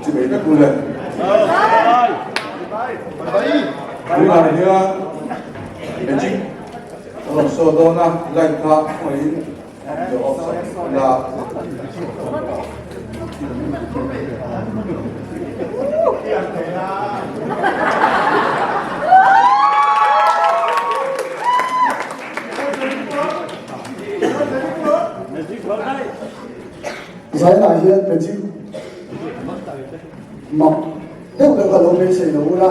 Chibai vek u le. Tunah hian magic a rawn saw dawn a, light kha hmangin lo off sak ila. Zainah hian magic mak deuh deuh kha lo beisei lo ula,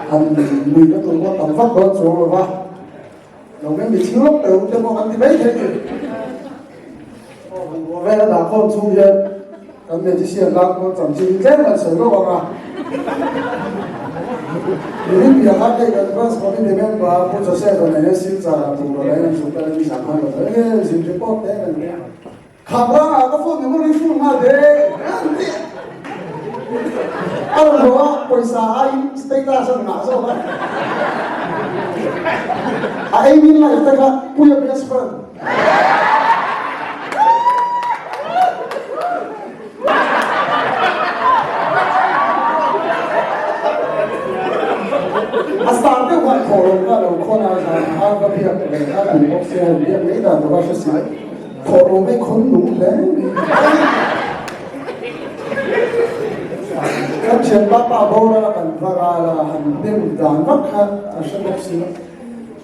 han nuihna tur pawh tam vak dawn chuang lo va, lo meng mi thil lawk deuh te pawh kan ti mai thei ni. Aw bungrua vel a dah khawm chung hian kan magician lak pawh chanchin tlem kan sawi lawk ang a. Nimin piah khan hei kan branch committee member Pu Joseph a nen Silchar ah bungrua lain an zuk kal a ni zan khan lo tho eng nge zin report te kan nia. Kha rang ah ka phone memory full nghal ve an ti. A rawn haw a pawisa aiin status a rawn ngah zawk a. A ei min life te kha Puia best friend. A star deuh khan thawh lo kha lo khawn a zan a ka biak leh a duh bawk sia biak mai dan tur a hre si. Thawh lo mai khawn nung hle mai. Kan thianpa pa boral a kan va ral a han hnem dan vak kha a hre bawk si lo.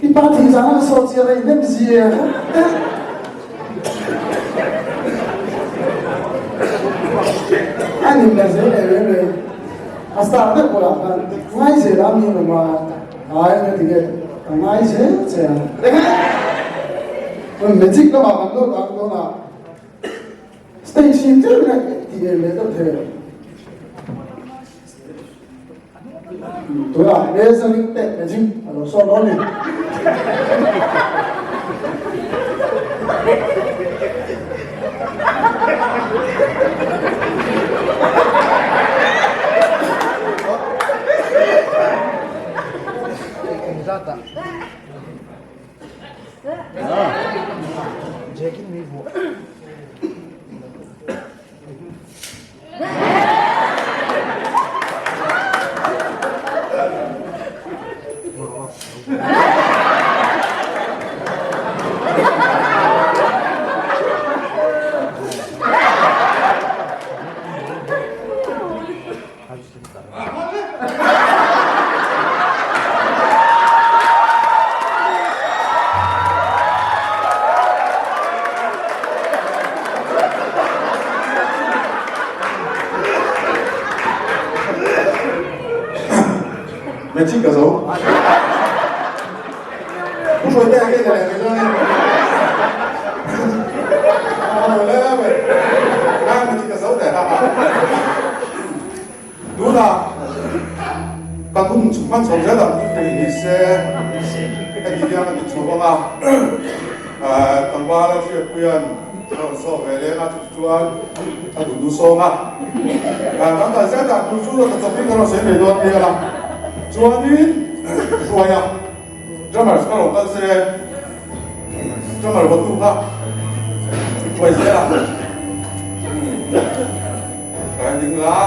I pa thih zan a ka sawi chiah rei hnem zia kha eh. A nim leh zel leh reng reng. A star deuh bulah khan ngai zel a mi awm a, ai nga ti nge ka ngai zel che a. Chuan magic lamah kan lut ang tunah stage hi tlem in a ti em leh deuh thei. Tunah measuring tape magic a lo sawn dawn a ni. Magic ka zo. Pu hruai te ake le le le. Le le. Magic ka zo te ha. Tunah kan hun hman chho zel ang chu tih ni se heti hian a ti chhuak ang a, tlangval a hriatpuia'n a rawn sawk ve leng a, chutih chuan a duh duh sawng a. Kan kal zel dan tur chu ka chawpin ka rawn sawi mai dawn nia la, chuanin Hruaia drummers ka rawn kal se drummer hotu kha hruai zel ang. Ka ding la,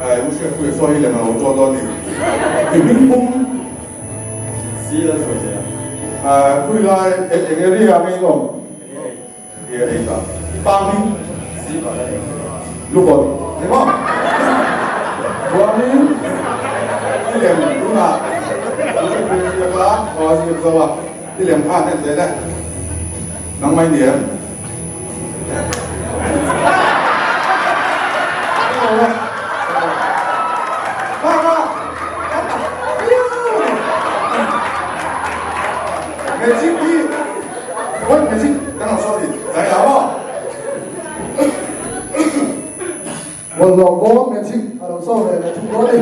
ai u hriat pui sawi hi lem a lo ṭawn dawn ni. I hming pum si lal sawi che a. Pui lai eng area nge in awm? Area 8 ah. I pa hming si pa la eng. Lukawt ni maw? Chuanin i lem tunah u hriat pui a ziak a, aw a ziak zo a, i lem khan en zel e. Nang mai ni em? Magic hi Oi magic kan lo sawi zai lo maw? Bawlhhlawh bawm magic a lo sawi ve leh thung dawn a ni.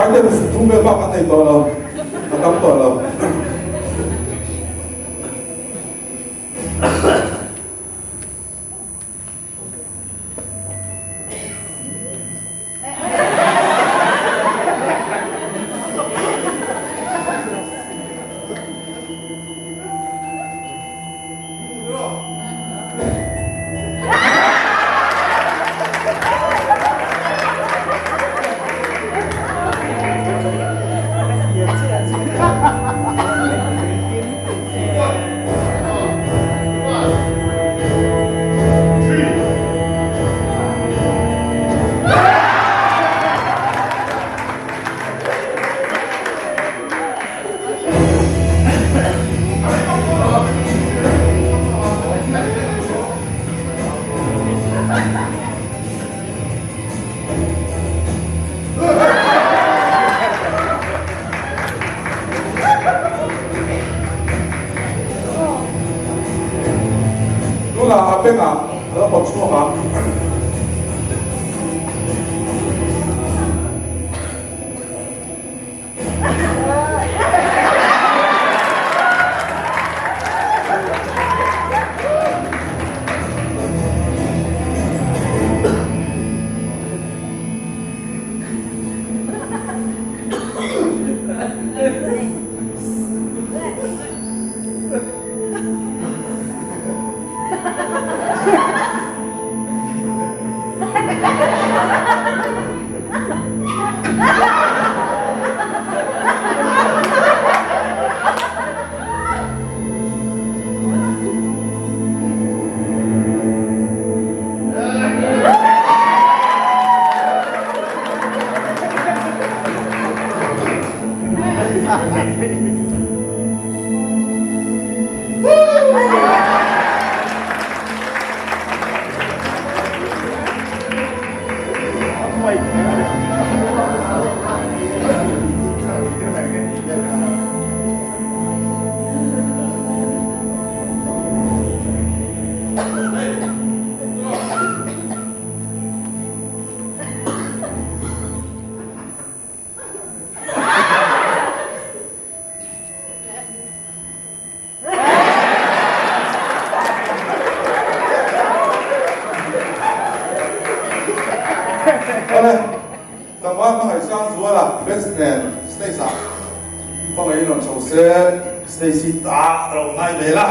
Item thum vel bak an nei tawh lo, a tam tawh lo. Tunah a bengah a lo pawt chhuak ang. Awle, tlangval hmangaih sang zuala best nen stage ah hmangaih in rawn chho se stage hi ta a lo ngai ve la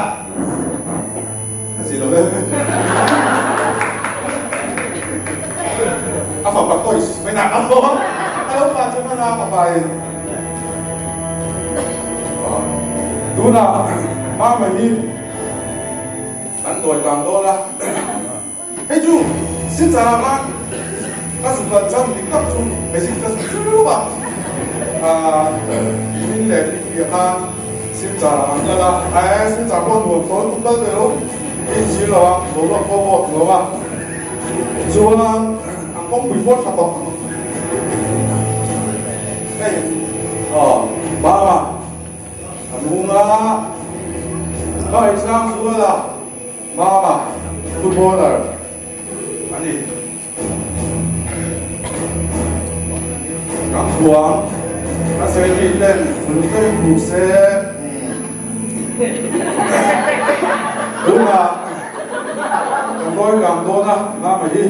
a zir lo em a fapa toys mai nak a lo a lo pa chu hman a fapa in Tunah Mama hi kan dawi kang dawn a, hei chu Silchar ah khan ka zuk kal chang dik tak chu magic ka zuk zuk zuk a, min leh min piah khan Silchar ah an kal a, eh Silchar pawh nuam tawh lutuk kal ve lo, in zir lo a, boruak pawh vawt nuam a, chuan an kawngpui pawh tha tawh. Hei aw Mama a munga hei Sangzuala Mama footballer a ni. Kan huang a sawi ten uluk takin hmu se tunah kan ngawi kang dawn a Mama hi.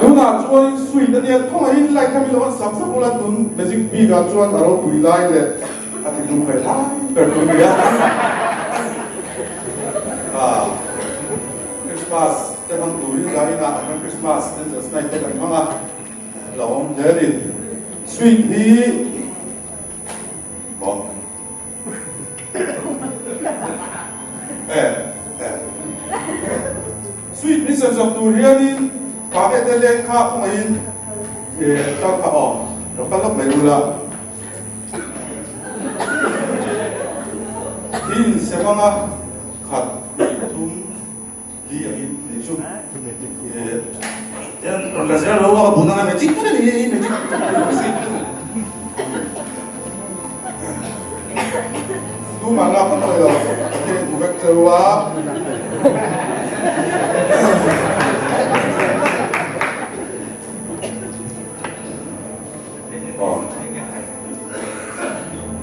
Tunah chuan sweet a nia khawngaihin like kha mi lo an sak sak ula tun magic bikah chuan a ropui lai leh a ti tum ve lai ber tur a ni a. Christmas te hmang turin zaninah kan Christmas Angels Night te kan hmang a, lo awm hle a ni. Sweet hi maw eh eh sweet min sem sak tur hianin pate te leng kha khawngaihin eh kal kha aw lo kal lawk mai ula. sem anga khat, hnih, thum, li angin nih chu. Tian rawn la zel lo a, ka bun anga magic vek a ni hi, magic sweet chu. Tumah lak an awih lo, Pathian in hmu vek che u a.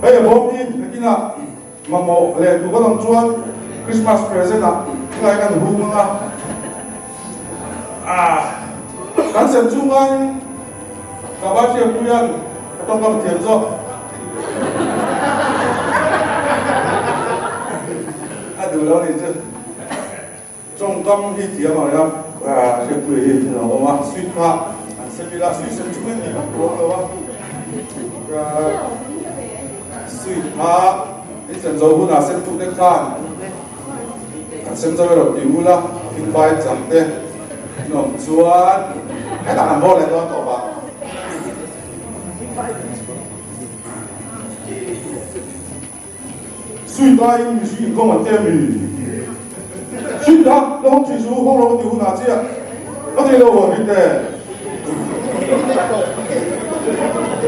Hei a bawm hi nakinah mamawh leh duh ka dawng chuan Christmas present ah helai kan hung ang a. Kan sem chung khan ka ba hriatpuia'n ka tawngkam thiam zawk. A duh lo nih chu. Tawngkam hi thiam ang ila hriatpuia hi a lo awm a, sweet kha an sem ila, sweet sem chung hian tih vak tur a awm lo a. Sweet kha in sem zo hunah semtute khan An sem zo erawh ti ula, thil bai chang te in awm chuan hetah kan haw leh dawn tawh pah. Sui laiin mihring inkhawm an tia mi? Sui ta, la hawng thin suh u, hawng rawh ka ti hunah chiah ka ti lo hawn hi te.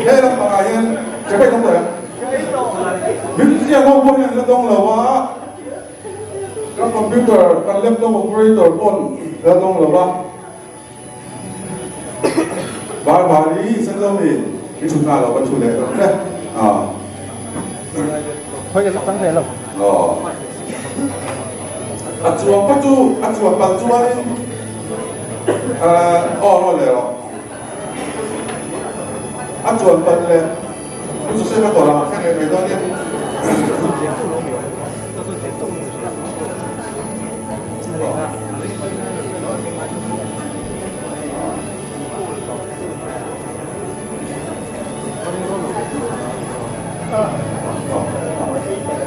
He lampangah hian che paih dawng tawh em? Min ziak ho pawh hian la dawng lo a. Kan computer, kan laptop operator pawn la dawng lo a. Bar bar hi san lo mi i thut na lo kan thu leh rawh le. Khoi ka tang ve lo. A chuang pa chu a chuan pal chuanin aw rawn leh rawh. A chuan pal leh Pu Joseph a tawrh ang a thleng leh mai dawn nia.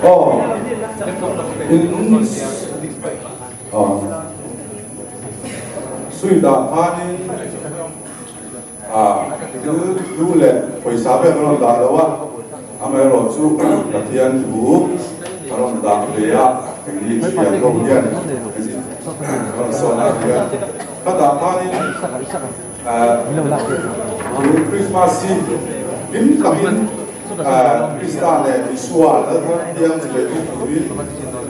Aw in aw sui dah khanin A thil hlu leh pawisa vel a rawn dah lo a, amaherawh chu Pathian thu a rawn dah ve a, engni thiam ho hian a rawn sawn a hian ka dah khanin tun Christmas hi hlim takin Krista leh Isua Lalthar Thiang chi leh tum turin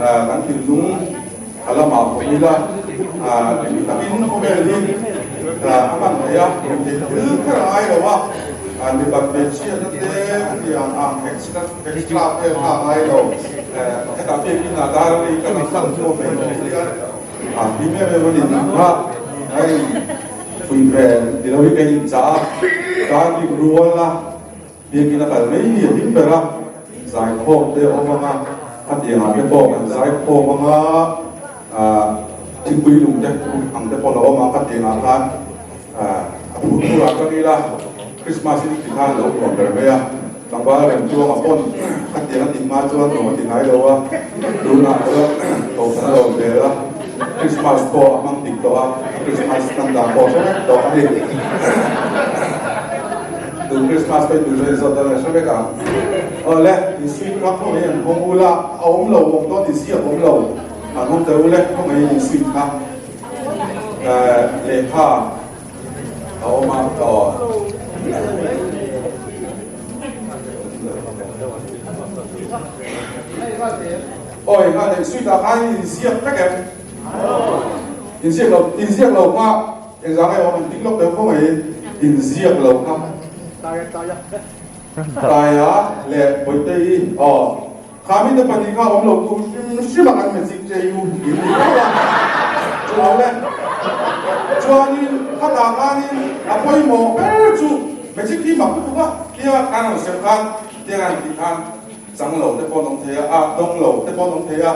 kan thinlung A lamah pawh ila eng takin khawvel hi a hman theih a, engthil thil kher a ngai lo a, mipat hmeichhiatna te tiang ang extra vel kha a ngai lo. Hetah biakin ah dar ri ka lam lang pawh mai lo hian a hlim em em a ni tih kha hei pui ve ti lo hi ka inchah a, dar rik rual a. Biakin a kal mai hi a hlim ber a, zaikhawm te a awm ang a, khatiangah te pawh kan zaikhawm ang a, ah thingpui lung te ang te pawh a lo awm ang khatiangah khan ah a phur phur ah chuan ila Christmas hi ti khan a lo nuam ber mai a, tlangval rem chuanga pawn khatiang a tih hma chuan nuam a ti ngai lo a, tunah chuan kohhran a lo vel a, Christmas pawh a hmang dik tawh a, Christmas hman dan pawh a hre vek tawh a ni. Tun Christmas pawh i tun chuan i zawt dawn a hre vek ang. Awle, in sweet kha khawngaih in an hawng ula, a awm lo awm dawn in ziak awm lo, an hawng teh ule, khawngaih in sweet kha lehkha a awm a, aw. Awi kha leh sweet ah khan in ziak vek em? In ziak lo, in ziak lo kha. Engzah nge awm ding lawk deuh khaw mai in ziak lo kha. Taia leh Bawihte-i aw kha mite pahnih kha awm lo tur hrim hrim a kan magic che u in ti fo a. Chuan le chuanin khatah khanin a pawimawh ber chu magic hi mak lutuk a tia kan rawn sem khan tiang an tih khan chang lo te pawh an awm thei a, a dawng lo te pawh an awm thei a.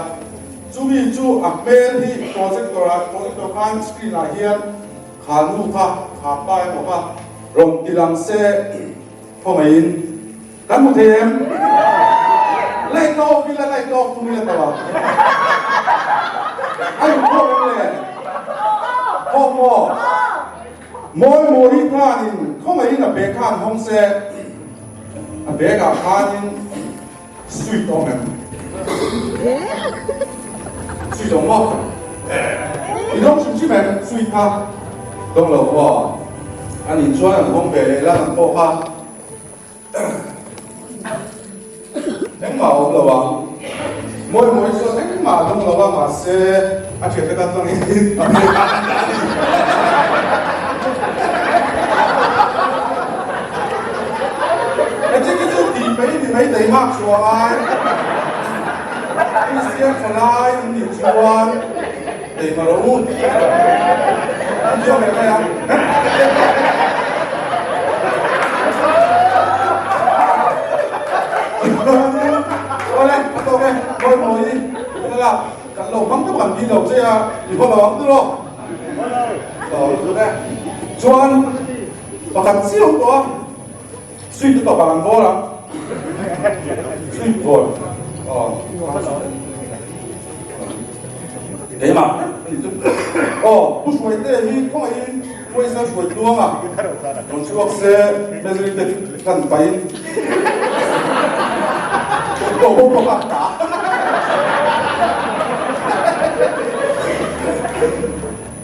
Chumi chu a hmel hi projector ah projector khan screen ah hian kha nu kha kha pa emaw kha rawn ti lang se khawngaihin kan hmu thei em? Light off ila light off tum ila tawh a a inkhawm em le? Khawm maw? Mawi mawi khanin khawngaihin a bag khan hawng se a bag ah khanin sweet awm em? Sui dawng maw? I dawng hrim hrim em? Sui kha dawng lo maw? A nih chuan an hawng ve leh la ang pawh kha engmah a awm lo ang. Mawi mawi chuan engmah a dawng lo a, mahse a thiante tan chuan a hmel a an dah a ni. Heti khi chu tih mai ni mai thei hmak chhuah ai. Kristian thalai an nih chuan keimah rawh u. An ziak leh mai ang. Awle, a tawk e, mawi mawi i kan lo hmang tawp ang ti lo che a, i haw lo ang tu rawh. Chuan pakhat chiah tawh a. Sweet te tawp ah kan bawr ang. Sweet bawr. Aw. Keimah. Aw, Pu Hruaite hi khawngaihin Puaisa hruai tluang a. Rawn chhuak se Mary te kan pahin. Aw, aw, aw, ka.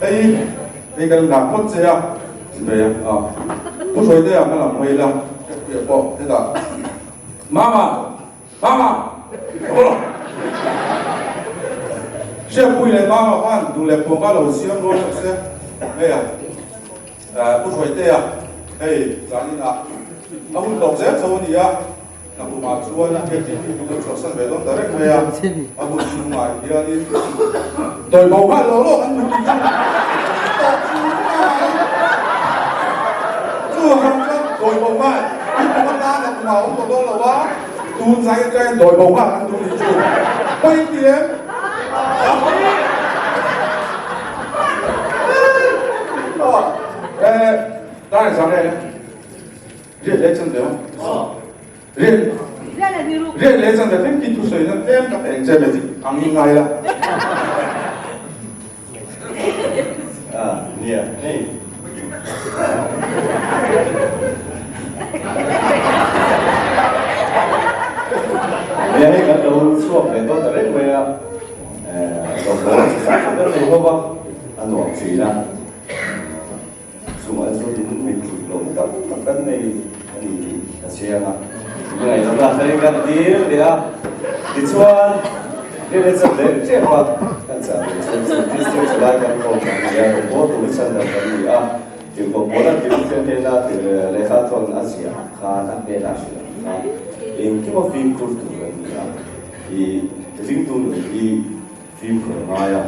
Hei, hei kan nghah phawt che a. Ve a, Pu Hruaitea hma lam hawi ila, ka hria pawh hetah, Mama! Mama! Aw! Hriatpui leh Mama khan duh leh pawh kha lo siam rual rawh se. Hei a, Pu Hruaitea, hei zaninah a hun tawp zel tho a ni a. Nakumah chuan a hriat tih hi kan chhuahsan ve dawn ta reng mai a, a hun chhungah hianin dawi bo nghal lo lo an hmu tih chu tawh chu ngai. Chu ang chuan dawi bo nghal hi kum atan nakumah a awm tawh dawn lo a, tun zai atangin dawi bo nghal an duh nih chu pawi ti em? Eh, dai zang e. Riat leh chan deuh. Riat riat leh chan deuh tlem ki thusawi na tlem ka pe ang che ve chi ang i ngai la. Ah, nia, hei. Nia hei kan lo chhuak ve dawn ta reng mai a. Eh, lo bawm chi hrang hrang kan nei ho va, a nuam thin a. Chungah chuan in mit tluk loh tam tak kan nei a ni tih ka chiang a. Ngaihtuahna hlei kan tir leh a, tichuan Rinna chan leh tep a, kan chah leh chuan chu Kristian thalai kan kawm a ni a, rawngbâwl tur chan dan kan ni a, Tirhkoh Paula Timothea hnena lehkha thawn a ziah ang khan a hnenah hrilh ang khan engkim a fimkhur tur a ni a, i ringtu nun hi Fimkhur a ngai a,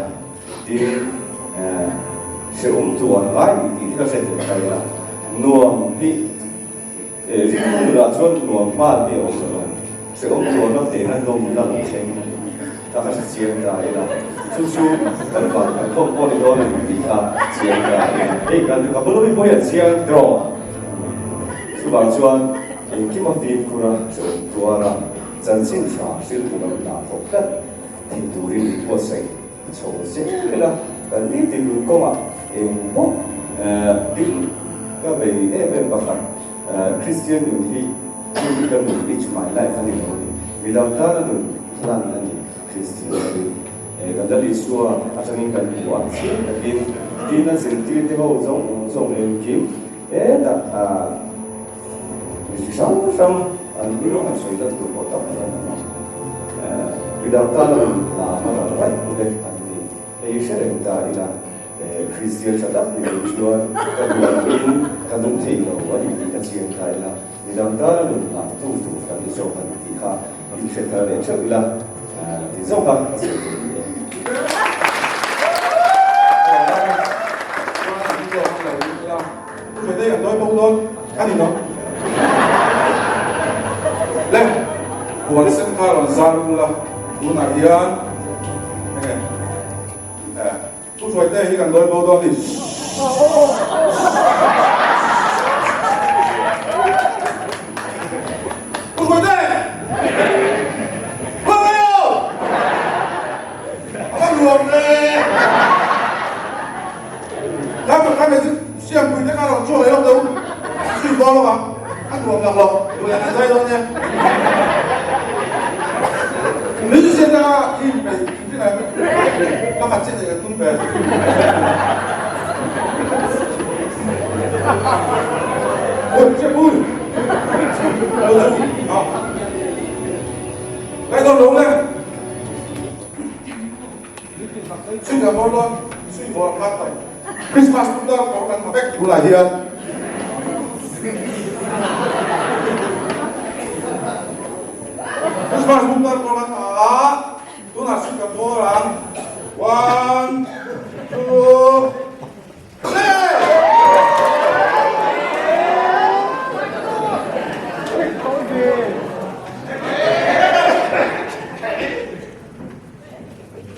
tin hrehawm tuar a ngai tih tih hi ka hre tel ta ila, nuam hi ringtu nunah chuan nuam hman hi a awm lo, hrehawm tuarna hnehna nawmna lo thleng ta ka hre chiang ta ila, chu chu kan van kan khawm pawh ni dawn em tih kha chiang ta ila, hei kan ka bula mi pawh hi an chiang tawh, chuvang chuan engkim a fimkhur a, hrehawm tuar a, chanchin tha hrilh tur an dah thawk tlat. Tih turin i buatsaih chho zel ila, kan nitin nun kawngah eng bawk ding ka vei em em pakhat Kristian nun hi chu hi ka nun it's my life a ni lo a ni, midang tana nun hlan a ni Kristian hi. Kan Lal Isua atangin kan hmu a, chiang takin tin a zirtirte ho zawng zawng engkim hetah Mi chi hrang hrang an hlui rawng han sawi dan tur pawh tam a awm a. Midang tana rawn hla a ral raih vek an ni. Hei hre reng ta ila Kristian tha tak ni tur chuan ka duh angin ka nung thei lo a ni tih ka chiang ta ila, midang tana rawn hla tu tur kan ni zawk a ni tih kha inhre thar leh theuh ila ti zawk a ka sawi tur ni e. Thu hre kan dawi bawk dawn a ni lo. Le, puan sen kha rawn zar ula, tunah hian enge eh thu hruai te hi kan dawi bo dawn a ni. Thu hruai te! Hma mai o! A va nuam le! Kha kha me siampui te kha rawn chhuak leh lawk deuh zui dawn lawk ang a nuam lak lo duh leh an zai dawn nia. danga i inpeih engtin ah pakhat chiah neih kan tum ve. Ui chiah ui. Kai dawn lo le. Sui kan bawr dawn, sui bawr kha tai. Christmas tum dawn kawr kan ha vek tunah hian. Christmas tum dawn kawr kan ha a, tunah sui kan bawr ang. One, two,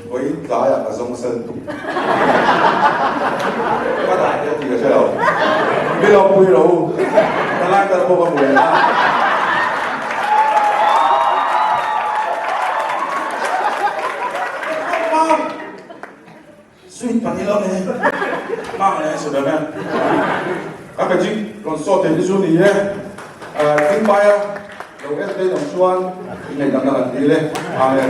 Vawiin tlaiah ka zawng sen tuk. Ka dah teh tih ka hre lo. Mi lo pui ro u. Ka lai kal pawh ka hmu leh a. Sweet pahnih lo ni. Mang leh sudah na. Ka magic rawn saw thei hi chu ni e. Thingpaia lo en te awm chuan inneih dang dang an dil e. Amen.